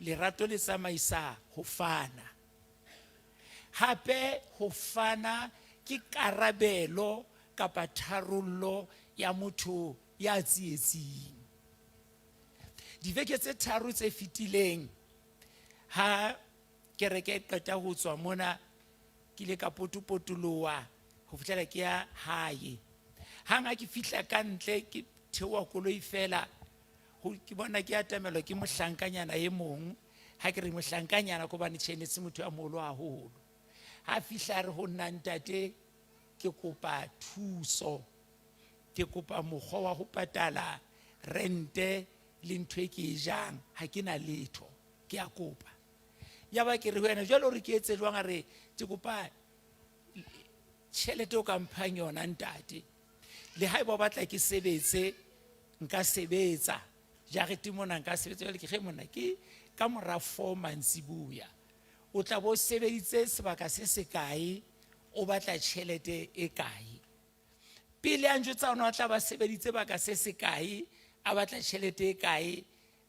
Lerato le tsamaisa ho fana. Hape ho fana ke karabelo kapa tharollo ya motho ya tsietsing. Diveke tse tharo tse fetileng ha kereke e qeta ho tswa mona ke ile ka potopotoloha ho fihlela ke ya hae. Hang ha ke fihla ka ntle ke theoha koloi fela ke bona ke atamelwa ke mohlankanyana e mong ha ke re mohlankanyana ko bane tjhe ne se motho ya moholo haholo. Ha fihla a re ho nna ntate ke kopa thuso ke kopa mokgwa wa ho patala rente le ntho e ke e jang ha ke na letho ke a kopa. Ya ba ke re ho yena jwale o re ke etse jwang a re ke kopa tjhelete o ka mphang yona ntate le ha eba o batla ke sebetse nka sebetsa jarete mona nka sebetsa jwale ke ge mona ke ka mora four mantsibuya o tla bo sebeditse sebaka se sekae o batla tjhelete e kae pele a njwetsa ona o tla ba sebeditse baka se sekae a batla tjhelete e kae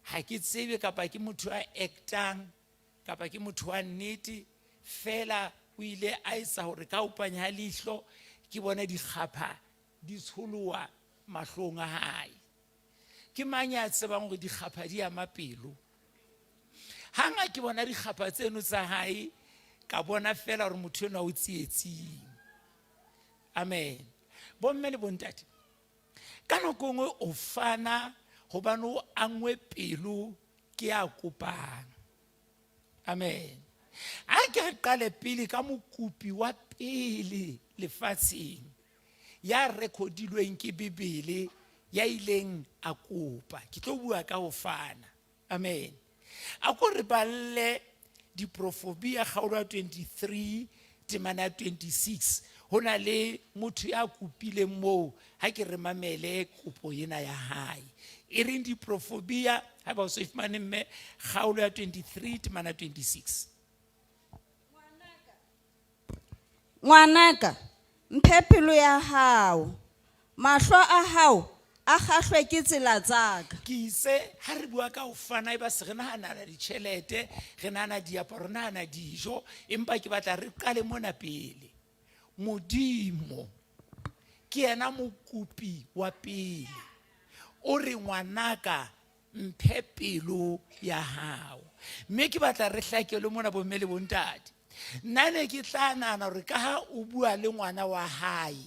ha ke tsebe kapa ke motho a actang kapa ke motho wa nnete fela o ile a etsa hore ka ho panya ha leihlo ke bone dikgapha di tsholoha mahlong a hae ke mang ya tsebang hore dikgapha di ama pelo hanga ke bona dikgapha tseno tsa hae ka bona fela hore motho enwa o tsietsing amen bomme le bontate ka nako nngwe o fana hobane o angwe pelo ke ya kopang amen a ke re qale pele ka mokopi wa pele lefatsheng ya rekhodilweng ke bibele ya ileng a kopa ke tlo bua ka ho fana amen a ko re balle diprofobia kgaolo ya 23 temana ya 26 ho na le motho ya kopileng moo ha ke re mamele kopo ena ya hae e reng diprofobia ha ba o so e fumane mme kgaolo ya 23 temana 26 Ngwanaka, mphe pelo ya hao, mahlo a hao a kgahlwe ke tsela tsa ka. Ke itse ha re bua ka ho fana e ba se re nahanana ditjhelete, re nahana diaparo, re nahana dijo, empa ke batla re qale mona pele. Modimo ke yena mokopi wa pele. O re ngwanaka mphe pelo ya hao. Mme ke batla re hlakelwe mona bomme le bontate. Nna ne ke tla nahana hore ka ha o bua le ngwana wa hae,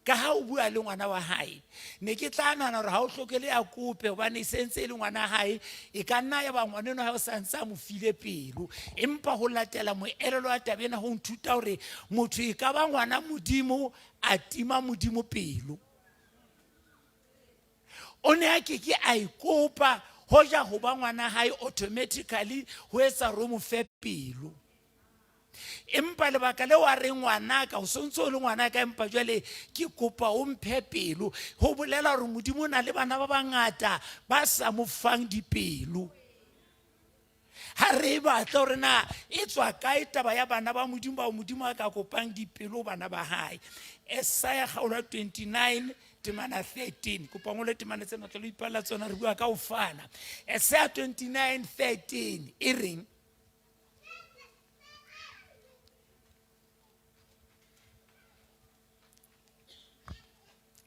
ka ha o bua le ngwana wa hae, ne ke tla nahana hore ha o hlokele a kope hobane e sentse e le ngwana hae, e ka nna ya ba ngwana enwa ha o sa ntse a mo file pelo. Empa ho latela moelelo wa taba ena ho nthuta hore motho e ka ba ngwana Modimo a tima Modimo pelo. O ne a ke ke a e kopa hoja ho ba ngwana hae automatically ho etsa hore o mo fe pelo. Empa lebaka leo a reng ngwanaka, o sontse o le ngwanaka empa jwale ke kopa o mphe pelo, ho bolela hore Modimo o na le bana ba bangata ba sa mo fang dipelo. Ha re e batla hore na e tswa kae taba ya bana ba Modimo bao Modimo a ka kopang dipelo bana ba hae. Esaya kgaolo ya 29 temana 13. Kopa ngole temana tsena tla lo ipalla tsona re bua ka ho fana. Esaya 29 13 e reng?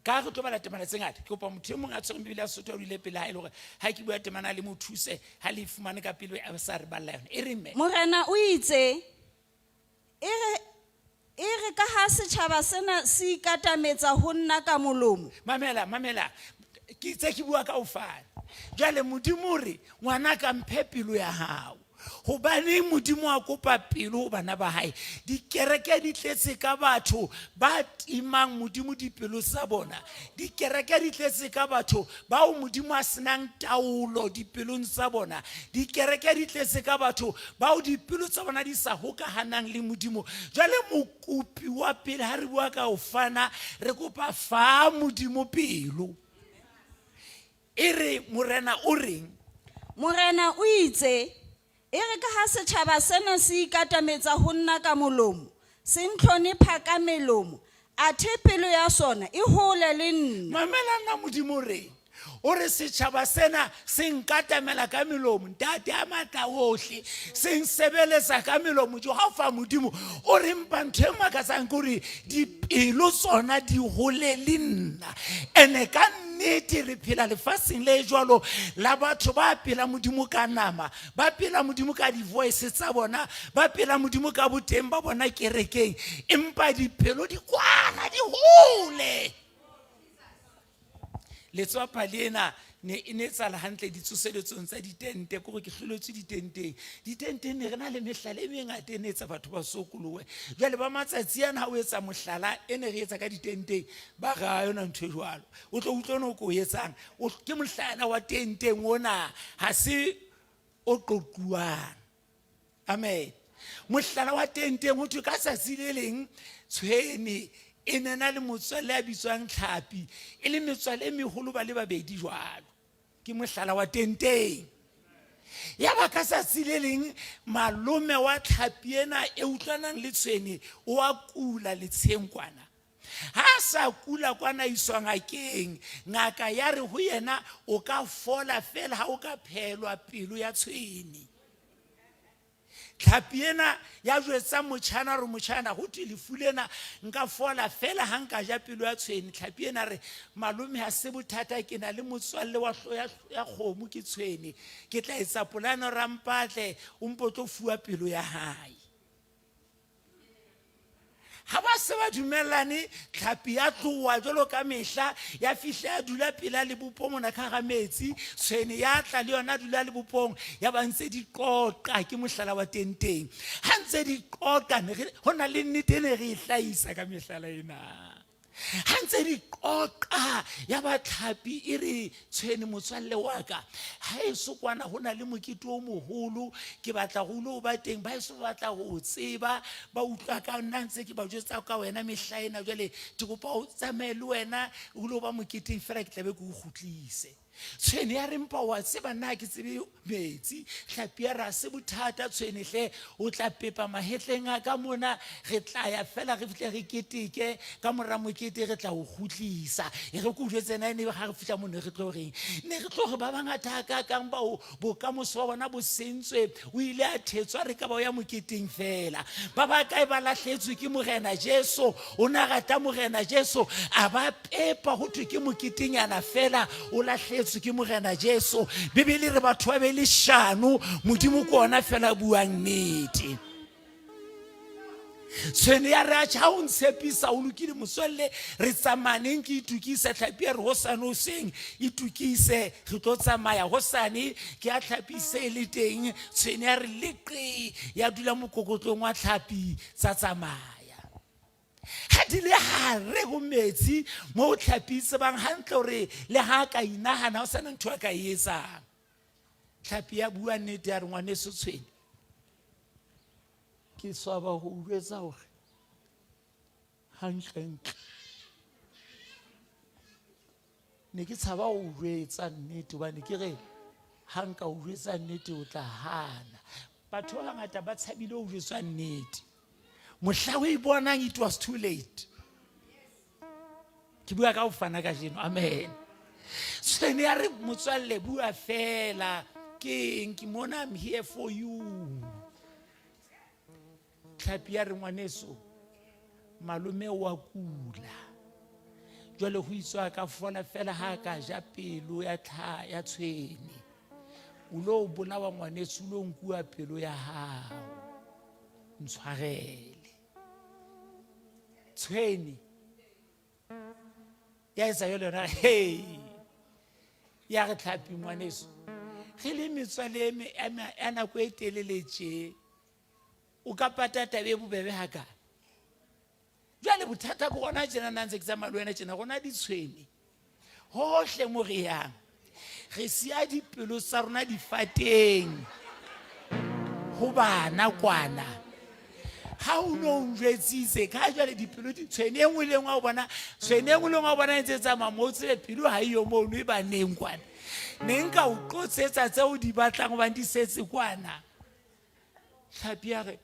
Ka re tlo bala temana tse ngata ke kopa motho e mong a tshwereng bibele ya Sesotho a dule pele ha e le hore ha ke bua temana le mo thuse ha le e fumane ka pele a sa re balla yona e reng mme Morena o itse, E re, e re ka ha setjhaba sena se ikatametsa ho nna ka molomo. Mamela, mamela, ke itse ke bua ka ho fana. Jwale Modimo o re, ngwanaka mphe pelo ya hao. Hobaneng Modimo a kopa pelo ho bana ba hae? Dikereke di tletse ka batho ba timang Modimo dipelo tsa bona. Dikereke di tletse ka batho bao Modimo a senang taolo dipelong tsa bona. Dikereke di tletse ka batho bao dipelo tsa bona di sa hokahanang le Modimo. Jwale mokopi wa pele ha re bua ka ho fana, re kopa fa Modimo pelo. E re, Morena o reng? Morena o itse, E re ka ha setjhaba sena se ikatametsa ho nna ka molomo, se ntlhonepha ka melomo, athe pelo ya sona e hole le nna. Mamela nna Modimo o reng? O re setjhaba sena se nkatamela ka melomo, ntate a matla ohle, se nsebeletsa ka melomo. Jehova Modimo o re mpa ntho e makatsang ke hore dipelo tsona di hole le nna. Ene ka nnete re phela lefatsheng le jwalo la batho ba pela Modimo ka nama, ba pela Modimo ka di-voice tsa bona, ba pela Modimo ka boteng ba bona kerekeng, empa dipelo di kwana di hole. Letswapa lena ne e ne tsala hantle ditsoseletsong tsa ditente, kore ke hloletswe ditenteng. Ditenteng ne re na le mehlala e mengata e ne etsa batho ba sokolohe. Jwale ba matsatsi ana ha o etsa mohlala e ne re etsa ka ditenteng, ba re ha yona ntho e jwalo. O tlo utlwa ono ko o etsang, ke mohlala wa tenteng ona, ha se o qoquwang. Amen. Mohlala wa tenteng ho thwe ka tsatsi le leng tshwene e ne na le motswalle ya bitswang tlhapi, e le metswalle e meholo ba le babedi jwalo. Ke mohlala wa tenteng. Ya ba ka tsatsi le leng malome wa tlhapi ena e utlwanang le tshwene o a kula letsheng kwana. Ha a sa kula kwana iswa ngakeng, ngaka ya re ho yena o ka fola fela ha o ka phelwa pelo ya tshwene. Tlhapi ena ya jwetsa motjhana re motjhana ho thwe lefu lena nka fola fela ha nka ja pelo ya tshwene. Tlhapi ena re malome ha se bothata, ke na le motswalle wa hlo ya kgomo ke tshwene, ke tla etsa polano rampatle o mpo tlo fuwa pelo ya hae. Ha ba se ba dumellane, tlhapi ya tloha jwalo ka mehla, ya fihla ya dula pela lebopo mona ka hara metsi. Tshwene ya tla le yona dula lebopong, ya ba ntse di qoqa. Ke mohlala wa teng teng. Ha ntse di qoqa, ho na le nnete e ne re e hlahisa ka mehlala ena. Ha ntse di qoqa, ya ba tlhapi e re, Tshwene motswalle wa ka, ha eso kwana ho na le mokete o moholo, ke batla go lo ba teng, ba eso batla go o tseba, ba utlwa ka nna ntse ke ba jwetsa ka wena mehla ena, jwale ke kopa o tsamaye le wena o lo ba moketeng fela, ke tla be ke o kgutlise. Tshwene ya re, mpa wa tseba nna ha ke tsebe metsi. Hlapi ya re, ha se bothata tshwene hle, o tla pepa mahetleng a ka mona, re tla ya fela re fihle re keteke, ka mora mokete re tla o kgutlisa. E re ke o jwetse na ene ha re fihla mo ne re tlo reng? Ne re tlo re ba bangata hakakang bao bokamoso ba bona bo sentswe, o ile a thetswa re ka ba o ya moketeng fela. Ba bakae ba lahletswe ke Morena Jesu? O ne a rata Morena Jesu, a ba pepa ho thwe ke moketenyana fela, o lahletswe ke Morena Jesu. Bibele re batho ba be leshano, Modimo ke ona fela buang nnete. Tshwene ya re atjha ha o ntshepisa o lokile motswalle, re tsamaneng ke itukise. Tlhapi ya re hosane hoseng itukise, re tlo tsamaya hosane. Ke a tlhapi se e le teng. Tshwene ya re leqe, ya dula mokokotlong wa tlhapi, tsa tsamaya. Ha di le hare ho metsi moo tlhapi e tsebang hantle hore le ha a ka inahana ho sana ntho a ka e etsang. Tlhapi ya bua nnete ya re, ngwaneso Tshwene, ke swaba ho o jwetsa hore hantlentle ne ke tshaba ho o jwetsa nnete, hobane ke re ha nka o jwetsa nnete o tla hana. Batho ba bangata ba tshabile ho jwetswa nnete. Mohla o e bonang it was too late. Ke bua ka ho fana kajeno. Amen. Tshwene ya re motswalle bua fela, ke eng ke mona, I'm here for you. Tlhapi ya re ngwaneso, malome wa kula, jwale ho itswa ka fola fela ha ka ja pelo ya tlha ya tshwene. O lo bolawa ngwaneso, o lo nkuwa pelo ya hao, ntshwarele. Tshwene ya etsa yo le yona, hey, ya re tlhapi ngwaneso, re le metswalle ya nako e telele tje, o ka pata taba e bobebe hakana. Jwale bothata ke gona tjena, nna ntse ke tsamaya le wena tjena, rona ditshwene hohle mo re yang re siya dipelo tsa rona difateng ho bana kwana. Ha o no njwetsitse ka jwale dipelo di tshwene e nngwe le nngwe, o bona tshwene e nngwe le nngwe, o bona e ntse tsamaya mo, o tsebe pelo ha eyo mono, e baneng kwana. Ne nka o qotsetsa tse o di batlang hobane di setse kwana. Tlhapi ya re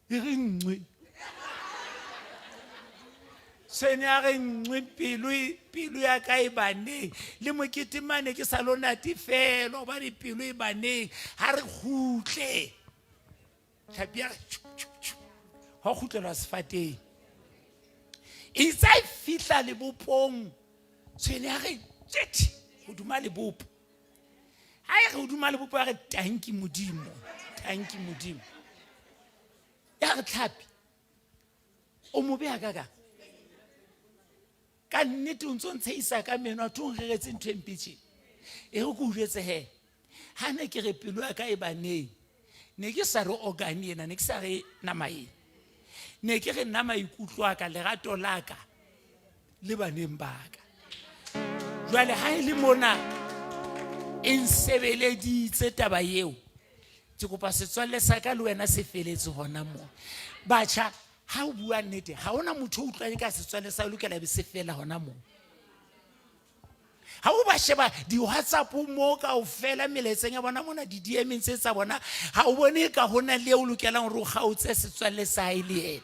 e re nngwe. Tshwene ya re nngwe pelo e- pelo ya ka e baneng le mokete mane ke sa lo natefela gobane pelo e baneng ga re kgutle tlhapi ya re tjhu, tjhu, tjhu. Gwa kgutlelwa sefateng itse a e fihla lebopong tshwene ya re jet goduma lebopo ga e re goduma lebopo ya re tanki modimo tanki modimo ya re tlhapi o mobe a ka kang ka nnete o ntse o ntshehisa ka meno a tho o nreretse ntho e mpe tje e re ko ujetse he ga ne ke re pelo ya ka e baneng ne ke sa re organ ena ne ke sa re nama ena ne ke re nna maikutlo a ka lerato la ka le baneng ba ka jwale ha e le mona e nsebeleditse taba eo ke kopa setswalle sa ka le wena se feletse hona mo batjha ha o bua nnete ha ona motho o utlwang ka setswalle sa o lokela be se fela hona moo ha o ba sheba di-whatsapp mo kaofela melaetseng ya bona mona di-dmeng tse tsa bona ha o bone ka hona le o lokelang gore o kgaotse setswalle sa hae le ena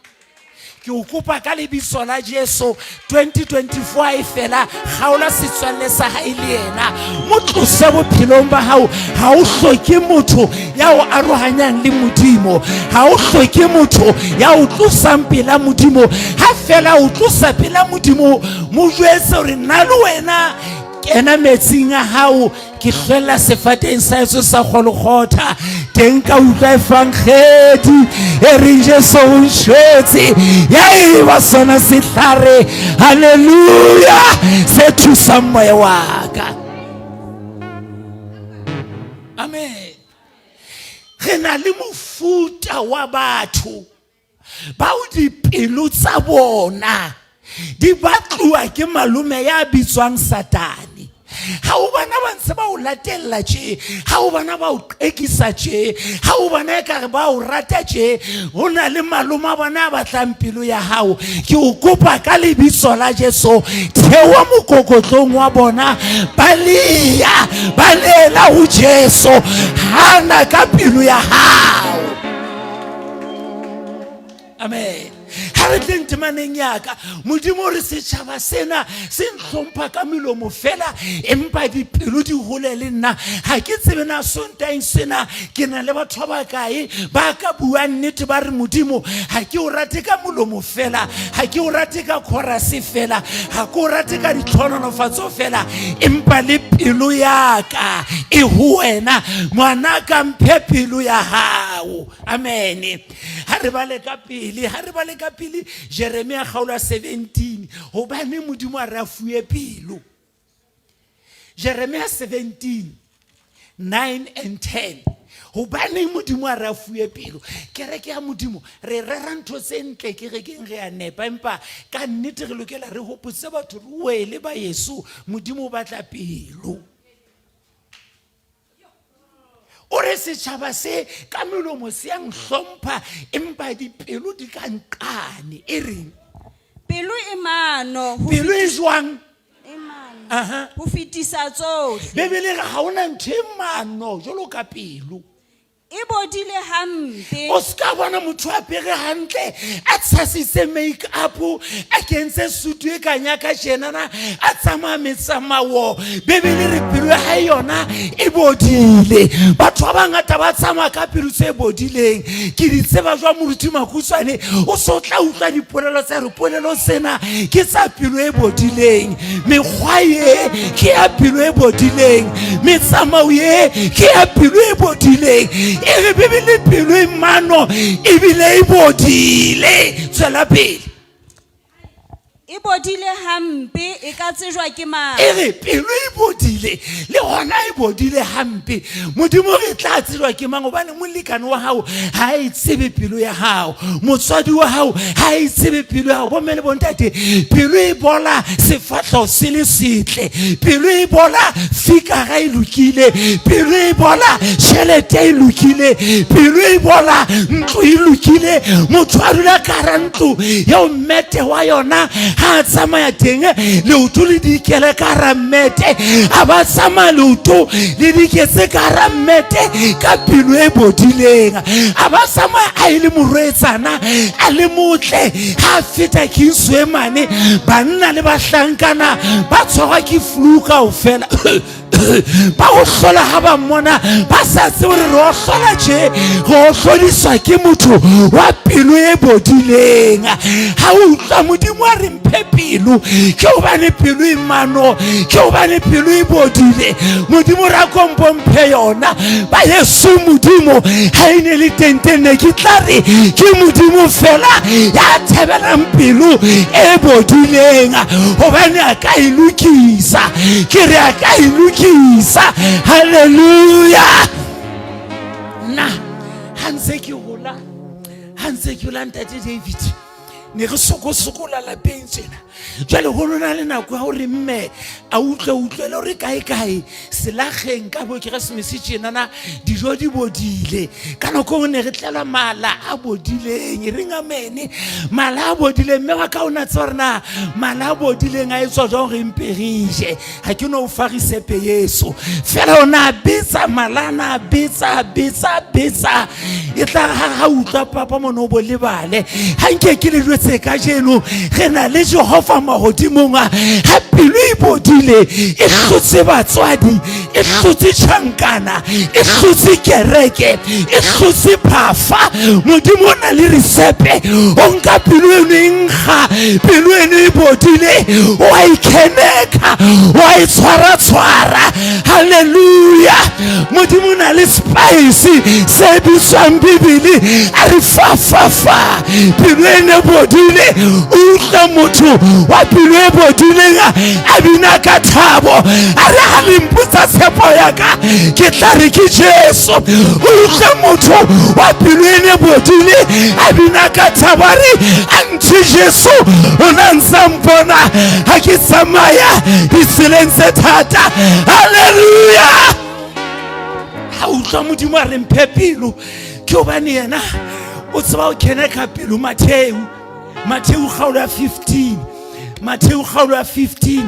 ke o kopa ka lebitso la jesu 2024 e fela kgaola setswalle sa hae le yena mo tlose bophelong ba gago ga o hloke motho ya o arohanyang le modimo ga o hloke motho ya o tlosang pela modimo ga fela o tlosa pela modimo mo jwetse gore nna le wena kena metsing a gago ke hlwella sefateng sa eso sa golgotha teng ka utlwa efangedi e reng jesu o nšwetse ya e ba sona sehlare halleluja se thusang moya wa ka amen re na le mofuta wa batho bao dipelo tsa bona di batluwa ke malome ya bitswang satane ga o bona ba ntse ba o latelela tše ga o bona ba o qekisa tše ga o bona e kare ba o rata tše go na le malome a bona a batlang pelo ya gago ke o kopa ka lebitso la jesu theoa mokokotlong wa bona ba leya ba leela go jesu gana ka pelo ya gago amen ga re tleng temaneng yaka modimo re setšhaba sena se ntlhompha ka melomo fela empa dipelo di gole le nna ga ke tsebe na sontaeng sena ke na le batho ba bakae ba ka buang nnete ba re modimo ga ke o rate ka molomo fela ga ke o rate ka chorase fela ga ke o rate ka ditlhononofatso fela empa le pelo yaka e go wena ngwana ka mphe pelo ya gago amen ga re bale ka pele ga re bale ka pele jeremia kgaolo ya 17 gobane modimo a re a fuwe pelo jeremia 17 9 and 10 gobaneng modimo a re a fuwe pelo kereke ya modimo re rera ntho tse ntle kerekeng re a nepa empa ka nnete re lokela re gopotse batho re wele ba yeso modimo o batla pelo o re setšhaba se ka melomo se yang hlompha empa dipelo di ka nqane e reng pelo e mano ho pelo e jwang e mano aha ho fetisa tsohle bebele re ga ona ntho e mano jalo ka pelo e bodile hampe o se ka bona motho a apere hantle a tshasitse make up a kentse sutu e kanya ka tjenana a tsamaya metsamao bebele re pelo ya gae yona e bodile batho ba bangata ba tsamaya ka pelo tse bodileng ke di tseba jwa moruti makhutshwane o se o tla utlwa dipolelo tsa re polelo sena ke tsa pelo e bodileng mekgwa ye ke ya pelo e bodileng metsamao ye ke ya pelo e bodileng e re bebele pelo e mano ebile e bodile tswela pele e bodile hampe e ka tsejwa ke mang e re pelo e bodile le gona e bodile hampe modimo re tla tsejwa ke mang gobane molekane wa gago ga e tsebe pelo ya gago motswadi wa gago ga e tsebe pelo ya gago bomme le bontate pelo e bola sefatlho se le setle pelo e bola fikara e lokile pelo e bola tšhelete e lokile pelo e bola ntlo e lokile motho a dula ka gara ntlo yeo mmete wa yona ga Ha a tsamaya teng leoto le dikele ka hara mmete, a ba tsamaya leoto le diketse ka hara mmete ka pelo e bodileng. A ba tsamaya a e le morwetsana a le motle, ha a feta Kingsway mane banna le bahlankana ba tshwarwa ke flu kaofela. Ba go hlola ha ba mmona ba sa tsebe gore re o hlola tje, re o hlodiswa ke motho wa pelo e bodileng. Ha o utlwa Modimo a re mphe pelo, ke gobane pelo e mano, ke gobane pelo e bodile. Modimo ra kompo mphe yona ba yeso. Modimo ha e ne le teng ne ke tla re ke Modimo fela ya thabelang pelo e bodileng, gobane a ka e lokisa. Ke re a ka e lokisa. Halleluja. Nna ha ntse ke hola, ha ntse ke hola, ntate David, ne re sokosokola lapeng tjena. Jwale ho lona le nako ya hore mme a utlwe utlwele hore kae kae selageng ka bo Keresemese tjenana dijo di bodile. Ka nako eo ne re tlelwa mala a bodileng, e reng amene, mala a bodileng. Mme wa ka o na tseba hore na mala a bodileng a etswa jwang re mpe re je. Ga ke no o fa risepe yeso fela, o na betsa mala, na betsa betsa betsa, e tla ga ga utlwa papa mone o bo lebale. Ga nke ke le jwetse ka jeno re na le Jehova magodimong a ga pelo e bodile e hlotse batswadi, e hlotse tšhankana, e hlotse kereke, e hlotse phafa. Modimo o na le risepe, o nka pelo eno e nkga, pelo eno e bodile, o a ikheneka, o a e tshwara-tshwara. Halleluja. Modimo o na le spice se bitswang Bibele, a re fa fa fa pelo e ne bodile. O utlwa motho wa pelo e bodileng a bina ka thabo, a re ha le mpotsa tshepo ya ka, ke tla re ke Jesu. O utlwe motho wa pelo e ne bodile a bina ka thabo, a re a nthe Jesu o na ntsa mpona ha ke tsamaya ditseleng tse thata. Halleluja. Ha utlwa Modimo a re mphe pelo, ke hobane yena o tseba o kene ka pelo. Matheu kgaolo ya 15, Matheu kgaolo ya 15.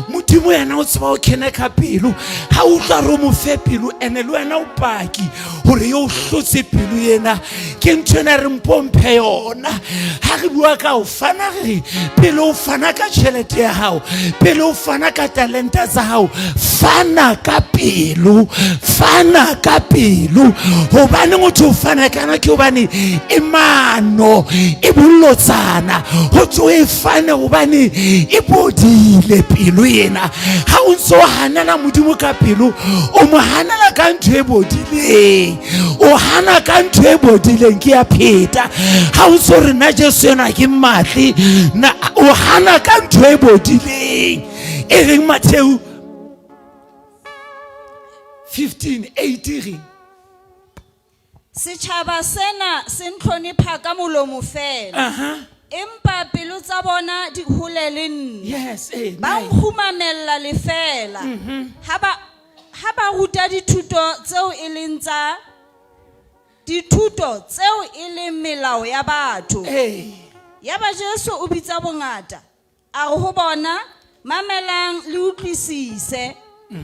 Modimo yena o tseba o kene ka pelo. Ha utlwa re o mo fe pelo, ene le wena o paki gore yo o hlotse pelo ena. Ke ntho ena re mpomphe yona. Ha re bua ka o fana, re re pele o fana ka tšhelete ya gago, pele o fana ka talenta tsa gago, fana ka pelo, fana ka pelo. Gobane motho o fana kana ke gobane e mano e bollotsana go tso e fane, gobane e bodile pelo ena. Ha o ntse o hanela Modimo ka pelo, o mo hanela ka ntho e bodileng, o hana ka ntho e bodileng. Ke ya pheta, ha o ntse o re nna Jesu ena ke mmatle na, o hana ka ntho e bodileng. E reng Matheu 15 8 reng? Setjhaba sena se ntlhonepha ka molomo fela, empa pelo tsa bona di hole le nna. Ba Nine. nkgumamella lefeela ha ba ruta dithuto tseo e leng tsa dithuto tseo e leng melao ya batho. Yaba Jesu o bitsa bongata, a re ho bona, mamelang le utlwisise.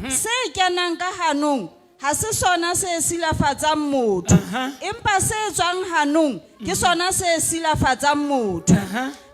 Se kenang ka hanong ha se sona se silafatsang motho, empa se tswang hanong ke sona se silafatsang motho.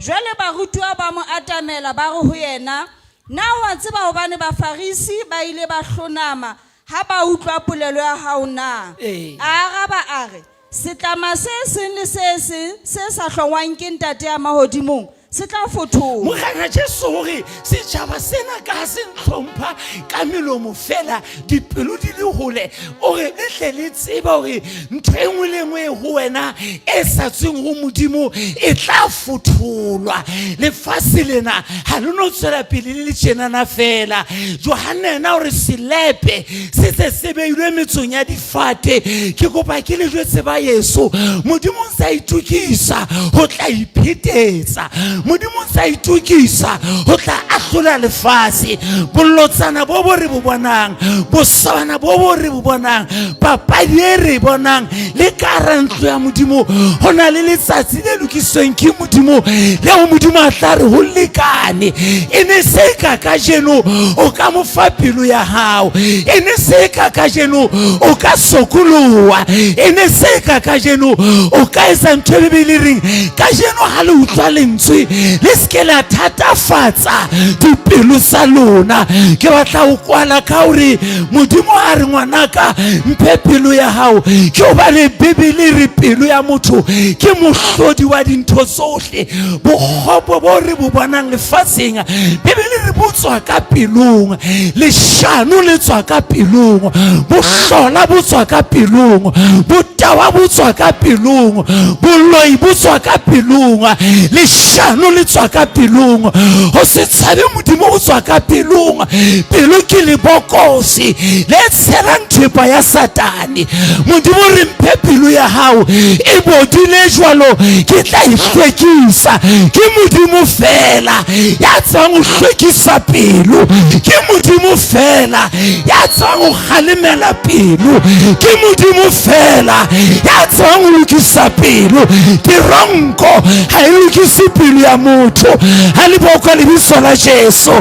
Jwale barutuwa ba mo atamela, ba re ho yena, na wa tseba hobane Bafarisi ba ile ba hlonama ha ba utlwa polelo ya hao na? A araba a re, setlama se seng le se seng se sa hlongwang ke Ntate ya mahodimong se tla fotholwa. Morena Jesu hore setjhaba sena ka se ntlhompha ka melomo fela, dipelo di le hole. O re le tle le tsebe hore ntho e nngwe le nngwe ho wena e sa tsweng ho Modimo e tla fotholwa. Lefatshe lena ha le no tswela pele le le tjenana fela. Johanne yena o re selepe se se se beilwe metsong ya difate. Ke kopa ke le jwetse ba yeso, Modimo o ntse a itokisa ho tla iphetetsa. Modimo o ntse a itokisa ho tla ahlola lefatshe. Bolotsana bo bo re bo bonang, bosabana bo bo re bo bonang, papadi e re e bonang le ka hara ntlo ya Modimo, ho na le letsatsi le lokisitsweng ke Modimo leo Modimo a tla re ho lekane. E ne se ka kajeno o ka mo fa pelo ya hao, e ne se ka kajeno o ka sokoloha, e ne se ka kajeno o ka etsa ntho e Bibele e reng kajeno ha le utlwa lentswe le se ke la thatafatsa dipelo tsa lona. Ke batla ho kwala ka hore Modimo a re ngwanaka mphe pelo ya hao, ke hobane Bibele e re pelo ya motho ke mohlodi wa dintho tsohle. Bokgopo bo re bo bonang lefatsheng, Bibele re bo tswa ka pelong, leshano le tswa ka pelong, bohlola bo tswa ka pelong, botawa bo tswa ka pelong, boloi bo tswa ka pelong, leshano le tswa ka pelong, ho se tshabe Modimo o tswa ka pelong. Pelo ke lebokose le tshelang thepa ya Satane. Modimo re mphe pelo ya hao e bodile jwalo, ke tla e hlwekisa. Ke Modimo fela ya tsebang ho hlwekisa pelo, ke Modimo fela ya tsebang ho kgalemela pelo, ke Modimo fela ya tsebang ho lokisa pelo. Teronko ha e lokise pelo ya motho. Ha le bokwa lebitso la Jesu.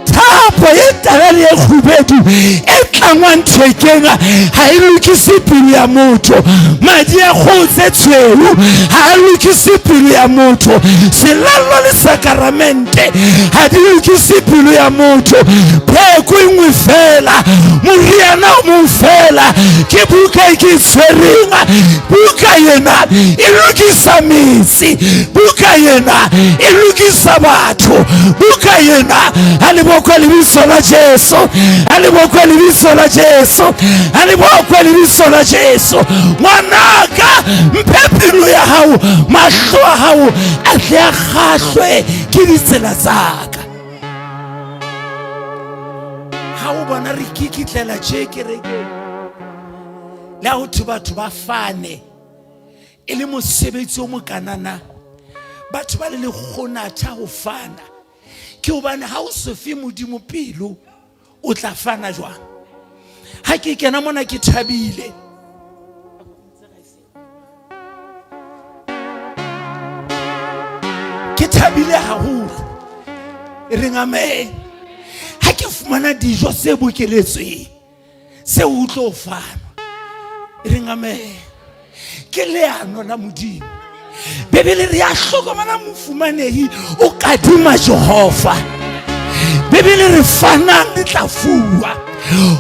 Thapo e tala le e kgubedu e tlangwang thekeng ha e lokise pelo ya motho. Madi a kgoho tse tshweu ha a lokise pelo ya motho. Selallo le sakaramente ha di lokise pelo ya motho. Pheko e nngwe fela, moriana o mong fela, ke buka e ke e tshwereng. Buka ena e lokisa metse, buka ena e lokisa batho, buka ena ha le bokwe lebitso la Jesu, ha le bokwe lebitso la Jesu, ha le bokwe lebitso la Jesu. Ngwanaka, mphe pelo ya hao, mahlo a hao a tle a kgahlwe ke ditsela tsa ka. Ha o bona re kikitlela tje kerekeng, le ha ho thwe batho ba fane e le mosebetsi o mokanana, batho ba le lekgonatha ho fana, ke hobane ha o se fe Modimo pelo, o tla fana jwang? Ha ke kena mona ke thabile, ke thabile haholo, e reng amen. Ha ke fumana dijo tse bokeletsweng seo o tlo fanwa, e reng amen. Ke leano la Modimo. Bibele re ya hlokomela mofumanehi o kadima Jehova. Bibele re fanang le tla fuwa.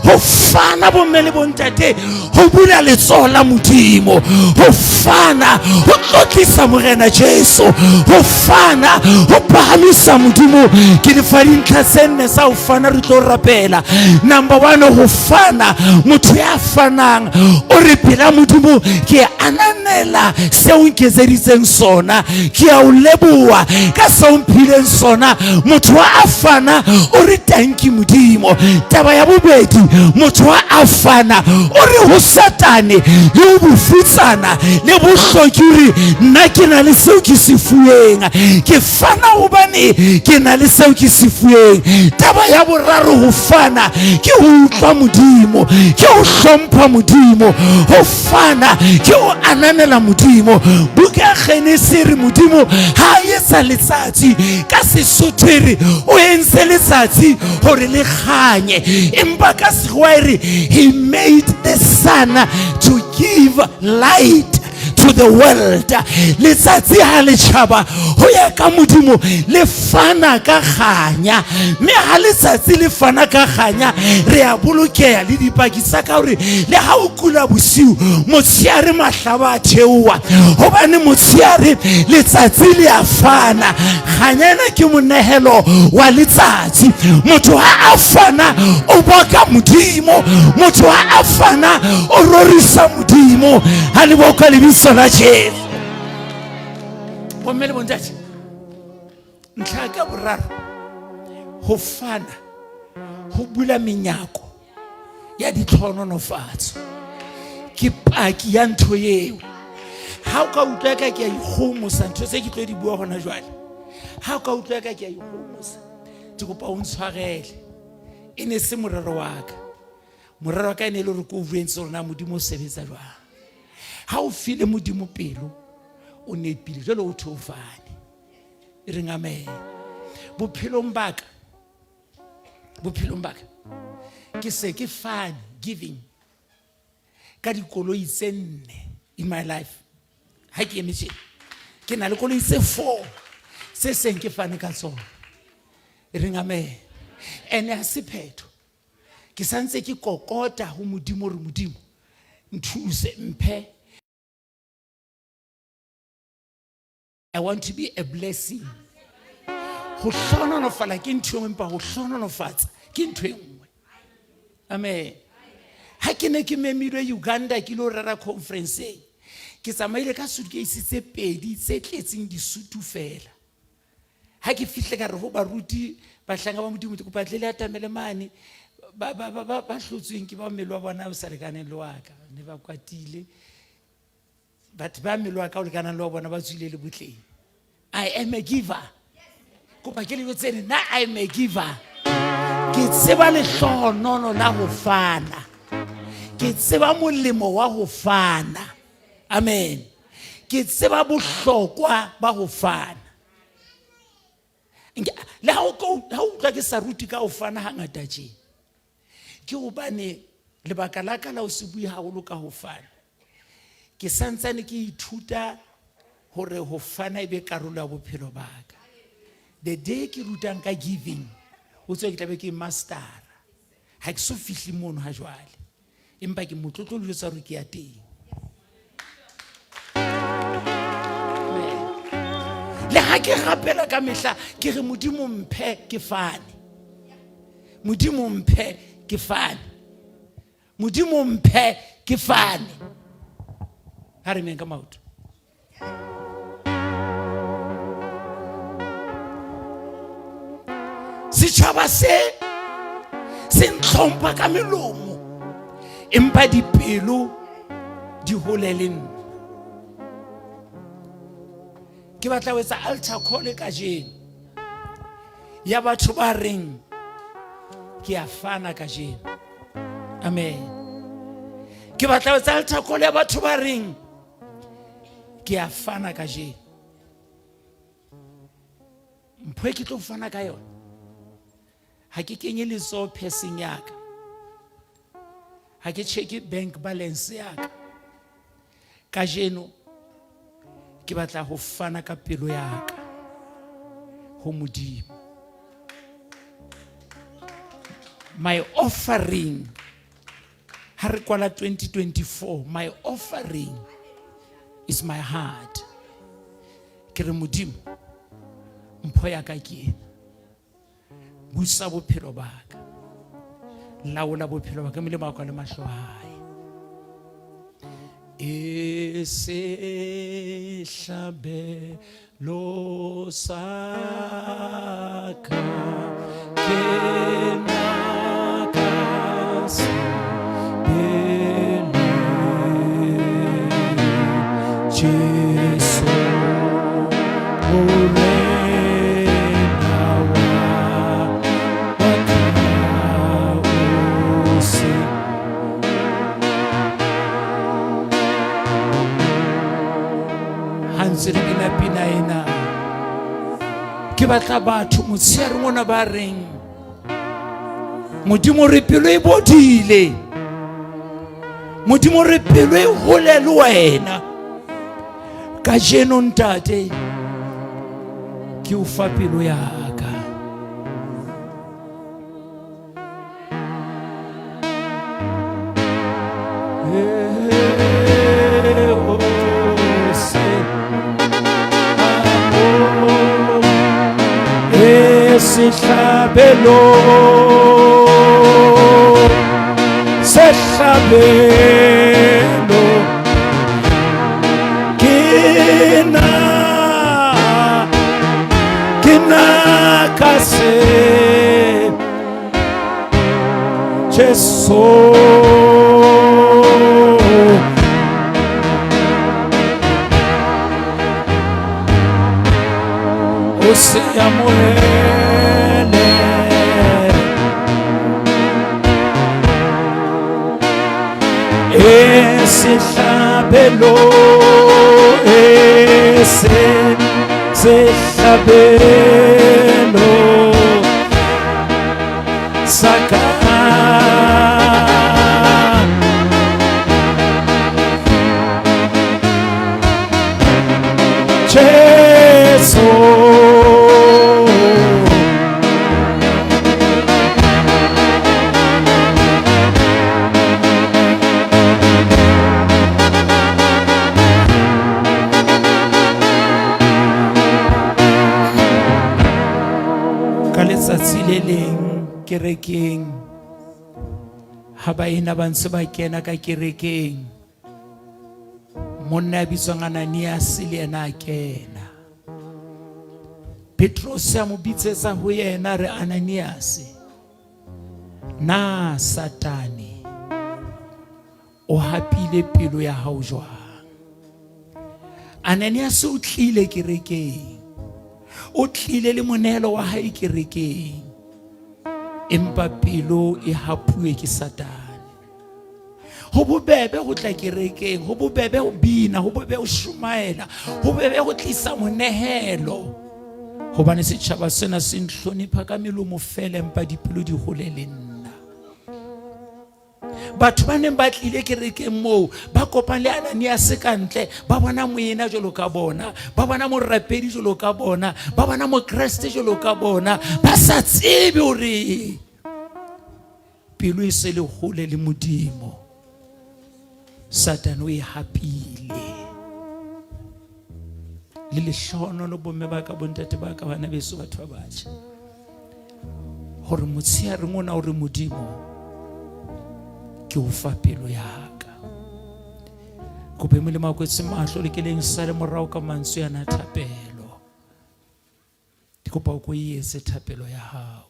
Ho fana bomme le bontate ho bula letsoho la Modimo. Ho fana ho tlotlisa Morena Jesu. Ho fana ho phahamisa Modimo. Ke le fa dintlha tse nne tsa ho fana, re tlo rapela. Number 1, ho fana, motho ya fanang o re pela Modimo ke ananela seo nketseditseng sona, ke a o leboha ka seo mphileng sona. Motho wa a fana o re tanki Modimo. Taba ya bobedi, motho wa a fana o re ho Satane le ho bofutsana le bohloki, o re nna ke na le seo ke se fuweng, ke fana hobane ke na le seo ke se fuweng. Taba ya boraro, ho fana ke ho utlwa Modimo, ke ho hlompha Modimo. Ho fana ke ho ananela Modimo. Buka ya Genese re Modimo ha a etsa letsatsi, ka Sesotho e re o entse letsatsi hore le kganye, empa ka Sekgowa e re he made the sun to give light to the world. Letsatsi ha le tjhaba ho ya ka Modimo le fana ka kganya, mme ha letsatsi le fana ka kganya re a bolokeha. Le dipaki tsa ka hore le ha o kula bosiu, motsheare mahlaba a theoha, hobane motsheare letsatsi le a fana. Kganya ena ke monehelo wa letsatsi. Motho ha a fana o boka Modimo, motho ha a fana o rorisa Modimo. Ha le boka lebitso la Jesu. Bomme le bontate, ntlha ka boraro, ho fana ho bula menyako ya ditlhohonolofatso. Ke paki ya ntho eo. Ha o ka utlwa ka ke a ikgomosa ntho tse ke tlo di bua hona jwale. Ha o ka utlwa ka ke a ikgomosa, ke kopa o ntshwarele. E ne se morero wa ka. Morero wa ka e ne e le hore ke o jwetse hore na Modimo o sebetsa jwang. Ha o file Modimo pelo, o nepile, jwale o thwe o fane. E reng amen. Bophelong ba ka, bophelong ba ka, ke se ke fane, giving, ka dikoloi tse nne in my life. Ha ke eme tjena, ke na le koloi tse 4 tse seng ke fane ka tsona. E reng amen. Ene ha se phetho. Ke santse ke kokota ho Modimo hore Modimo nthuse, mphe. I want to be a blessing. Ho hlohonolofala ke ntho e nngwe, empa ho hlohonolofatsa ke ntho e nngwe. Amen. Ha ke ne ke memilwe Uganda ke lo rera conference-eng, ke tsamaile ka suitcase tse pedi tse tletseng disutu fela. Ha ke fihle ka re ho baruti, bahlanka ba Modimo, ke kopa tle le atamele mane. Ba hlotsweng ke ba mmele wa bona o sa lekaneng le wa ka, ne ba kwatile. Batho ba mmele wa ka o lekanang le wa bona ba tswile le botleng. I am a giver. Kopa ke le tsene, nna I am a giver. Ke tseba lehlohonolo la ho fana. Ke tseba molemo wa ho fana. Amen. Ke tseba bohlokwa ba ho fana. Le ha o ka ha o utlwa ke sa rute ka ho fana hangata tje, ke hobane lebaka la ka la ho se bue haholo ka ho fana, ke santsane ke ithuta hore ho fana e be karolo ya bophelo ba ka. The day ke rutang ka giving, o tswe ke tla be ke mastera. Ha ke so fihle mono ha jwale, empa ke motlotlo le jwetsa hore ke ya teng. Le ha ke rapela ka mehla ke re Modimo mphe ke fane, Modimo mphe ke fane, Modimo mphe ke fane. Ha re meng ka maoto. Setjhaba se se ntlhompha ka melomo, empa dipelo di hole le nna. Ke batla ho etsa altar call kajeno ya batho ba reng ke a fana kajeno. Amen. Ke batla ho etsa altar call ya batho ba reng ke a fana kajeno. Mpho e ke tlo fana ka yona, ha ke kenye letsoho pheseng ya ka, ha ke checke bank balance ya ka. Kajeno ke batla ho fana ka pelo ya ka ho Modimo. My offering, ha re kwala 2024, my offering is my heart. Ke re Modimo, mpho ya ka ke ena. Busa bophelo ba ka, laola bophelo ba ka, molemo wa ka le mahlo a hae. E sehlabelo sa ka, ke nna ka sebele, Jesu Morena wa ka o se. Ha ntse re bina pina ena, ke batla batho motsheareng ona ba reng Modimo re pelo e bodile, Modimo re pelo e hole le wena. Kajeno ntate ke o fa pelo ya ka. Sehlabelo, sehlabelo, ke nna, ke nna ka se Jesu. O Se amohele. E sehlabelo e se sehlabelo sa ka. Jesu. Ka letsatsi le leng kerekeng ha baena ba ntse ba kena ka kerekeng monna ya bitswang Ananias le yena a kena. Petrose a mo bitsetsa ho yena re Ananias na Satane o hapile pelo ya hao jwang? Ananias o tlile kerekeng, o tlile le monehelo wa hae kerekeng, empa pelo e hapuwe ke Satane. Ho bobebe ho tla kerekeng, ho bobebe ho bina, ho bobebe ho shumaela, ho bobebe ho tlisa monehelo, hobane setjhaba sena se nhlonipha ka melomo fela, empa dipelo di hole le nna. Batho ba neng ba tlile kerekeng moo ba kopang le Ananias ka ntle, ba bona moena jwalo ka bona, ba bona morapedi jwalo ka bona, ba bona mokreste jwalo ka bona, ba sa tsebe hore pelo e se le hole le Modimo. Satane o e hapile. Le lehlohonolo bomme ba ka, bontate ba ka, bana beso, batho ba batjha, hore motsheareng ona o re Modimo ke o fa pelo ya ka. Kope Molimo a kwetse mahlo le keleng sale morao ka mantswe ana thapelo. Ke kopa o ko e etse thapelo ya hao.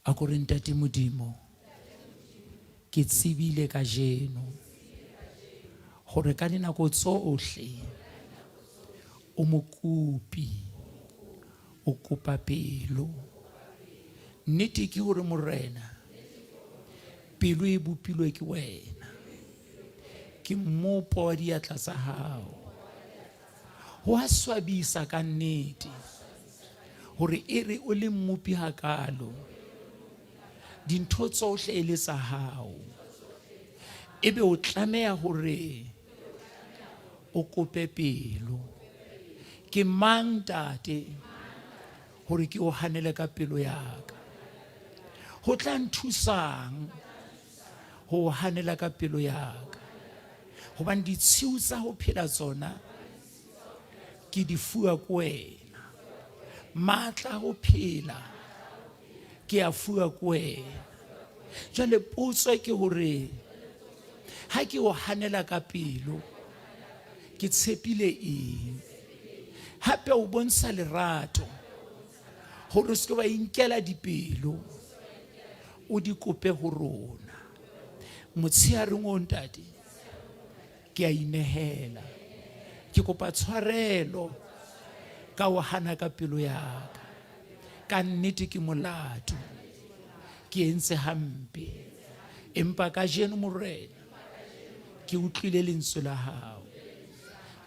A ko re Ntate Modimo, ke tsebile kajeno hore ka dinako tsohle o mokopi, o kopa pelo. Nnete ke hore Morena, pelo e bopilwe ke wena, ke mmopo wa diatla tsa hao. Ho a swabisa ka nnete hore e re o le mmopi hakalo, dintho tsohle e le tsa hao, ebe o tlameha hore o kope pelo. Ke mang Ntate hore ke o hanele ka pelo ya ka? Ho tla nthusang ho o hanela ka pelo ya ka? Hobane ditshiu tsa ho phela tsona ke di fuwa ke wena, matla a ho phela ke a fuwa ke wena. Jwale potso ke hore ha ke o hanela ka pelo ke tshepile eng? Hape o bontsha lerato hore o se ke wa inkela dipelo o di kope ho rona. Motsheareng o Ntate ke a inehela, ke kopa tshwarelo ka o hana ka pelo ya ka. Ka nnete ke molato, ke entse hampe, empa kajeno Morena ke utlwile lentswe la hao.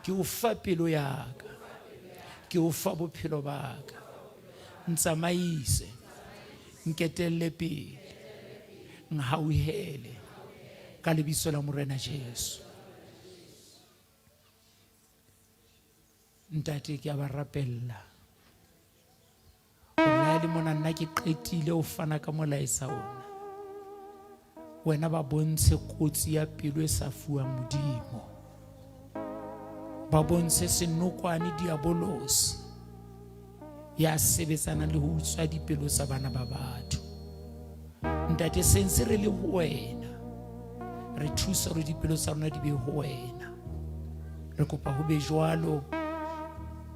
Ke o fa pelo ya ka, ke o fa bophelo ba ka. Ntsamaise, nketelle pele, nhauhele ka lebitso la Morena Jesu. Ntate, ke a ba rapella hore ha e le mona nna ke qetile ho fana ka molaetsa ona, wena ba bontshe kotsi ya pelo e sa fuwang Modimo, ba bontshe senokwane diabolosi ya sebetsanang le ho utswa dipelo tsa bana ba batho. Ntate, se ntse re le ho wena, re thusa hore dipelo tsa rona di be ho wena. Re kopa ho be jwalo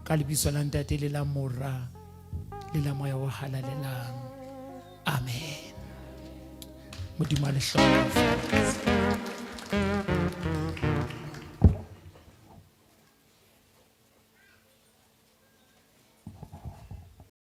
ka lebitso la Ntate le la Mora le la Moya o Halalelang. Amen. Modimo a le hlohonolofatse.